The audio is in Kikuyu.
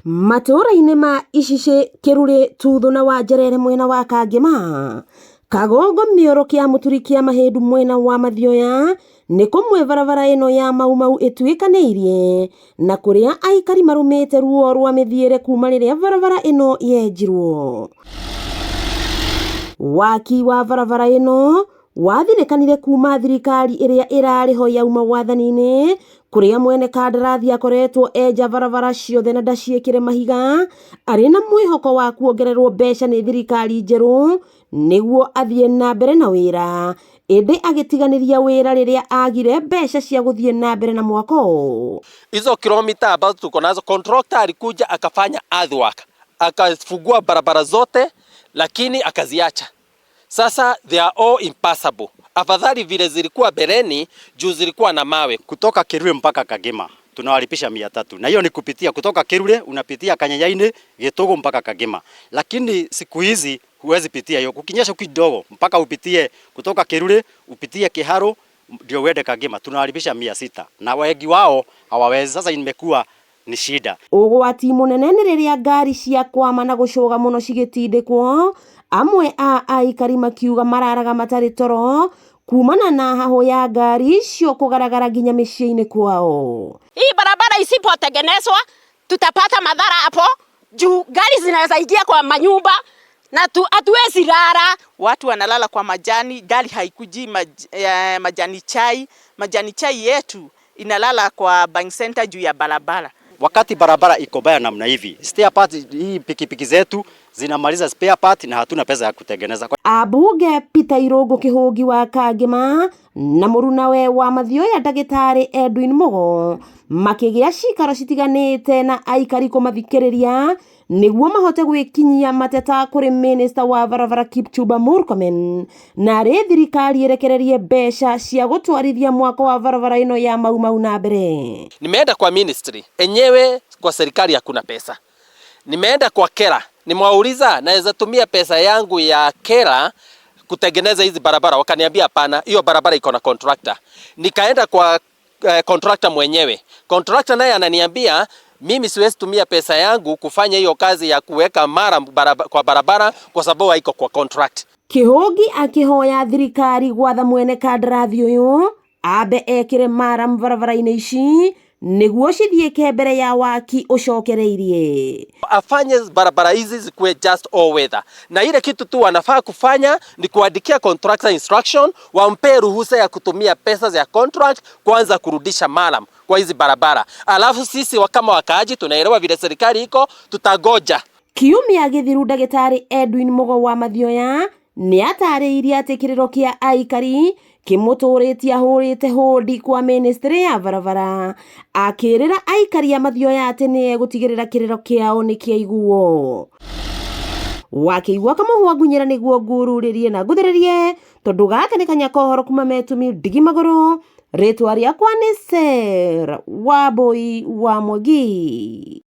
Matũũra-inĩ ma Icicĩ, Kĩrurĩ, Tuthũ na Wanjerere mwena wa Kangĩma, Kagongo Mĩoro kĩa Mũturi kĩa Mahĩndu mwena wa Mathioya nĩ kũmwe barabara ĩno ya Mau Mau ĩtuĩkanĩirie na kũrĩa aikari marũmĩte ruo rwa mĩthiĩre kuma rĩrĩa barabara ĩno yenjirwo. Waki wa barabara ĩno wathinĩkanire kuma thirikari ĩrĩa ĩrarĩ ho yauma wathani-inĩ kũrĩa mwene kandarathi akoretwo enja barabara ciothe na ndaciĩkĩre mahiga arĩ na mwĩhoko wa kuongererwo mbeca nĩ thirikari njerũ nĩguo athiĩ na mbere na wĩra ĩndĩ agĩtiganĩria wĩra rĩrĩa agire mbeca cia gũthiĩ na mbere na mwako. Hizo kilomita ambazo tuko nazo, contractor alikuja akafanya earthwork, akafungua barabara zote, lakini akaziacha. Sasa they are all impassable. Afadhali vile zilikuwa mbeleni juu zilikuwa na mawe. Kutoka Kirure mpaka Kagema tunawalipisha 300, na hiyo ni kupitia kutoka Kirure unapitia Kanyanyaini Gitugu mpaka Kagema, lakini siku hizi huwezi pitia hiyo, kukinyesha kidogo mpaka upitie kutoka Kirure upitie Kiharo ndio uende Kagema, tunawalipisha 600 na wengi wao hawawezi. Sasa imekuwa ni shida. Ũgwati mũnene nĩ rĩrĩa ngari cia kwama na gũcũga mũno cigĩtindĩkwo, amwe a aikari makiuga mararaga matarĩ toro kumana na hahũ ya ngari icio kũgaragara nginya mĩciĩ-inĩ kwao. Hii barabara isipotengenezwa tutapata madhara hapo juu gari zinaweza ingia kwa manyumba na hatuwezi lala. Watu wanalala kwa majani, gari haikuji majani chai. Majani chai yetu inalala kwa bank center juu ya barabara. Wakati barabara iko baya namna hivi, spare part hii pikipiki zetu zinamaliza spare part na hatuna pesa ya kutengeneza. Ambunge Peter Irũngũ Kĩhũngi wa Kangĩma na mũrunawe wa Mathioya ndagĩtarĩ Edwin Mugo makĩgĩa cikaro citiganĩte na aikari kũmathikĩrĩria nĩguo mahote gwĩkinyia mateta kũrĩ minista wa barabara Kipchumba Murkomen narĩ thirikari ĩrekererie mbeca cia gũtwarithia mwako wa barabara ĩno ya Mau Mau na mbere. Nimeenda kwa ministry enyewe, kwa serikali hakuna pesa. Nimeenda kwa KeRRA, nimewauliza naweza tumia pesa yangu ya KeRRA kutengeneza hizi barabara, wakaniambia hapana, hiyo barabara iko na contractor. Nikaenda kwa contractor mwenyewe, contractor naye ananiambia mimi siwezi tumia pesa yangu kufanya hiyo kazi ya kuweka murram kwa barabara kwa sababu haiko kwa contract. Kĩhũngi akĩhoya thirikari gwatha mwene kandarathi ũyũ ambe ekĩre murram barabara-inĩ ici nĩguo cithiĩke mbere ya waki ũcokereirie. Afanye barabara hizi zikuwe just all weather, na ile kitu tu wanafaa kufanya ni kuandikia contractor instruction, wampe ruhusa ya kutumia pesa za contract kwanza kurudisha murram kwa hizi barabara, alafu sisi kama wakaaji tunaelewa vile serikali iko, tutagoja. Kiumia gĩthiru ndagĩtarĩ Edwin Mugo wa Mathioya nĩ atarĩirie atĩ kĩrĩro kĩa aikari kĩmũtũrĩtie ahũrĩte hũndi kwa ministry ya barabara akĩrĩra aikari a Mathioya atĩ nĩ egũtigĩrĩra kĩrĩro kĩao nĩ kĩaiguo. Wakĩigua kamũhwa ngunyĩra nĩguo ngururĩrie na nguthĩrĩrie tondũ gaka nĩ kanya kohoro kuma metumi ndigi magũrũ rĩtwa rĩakwa nĩ Sarah Wambui wa Mwangi.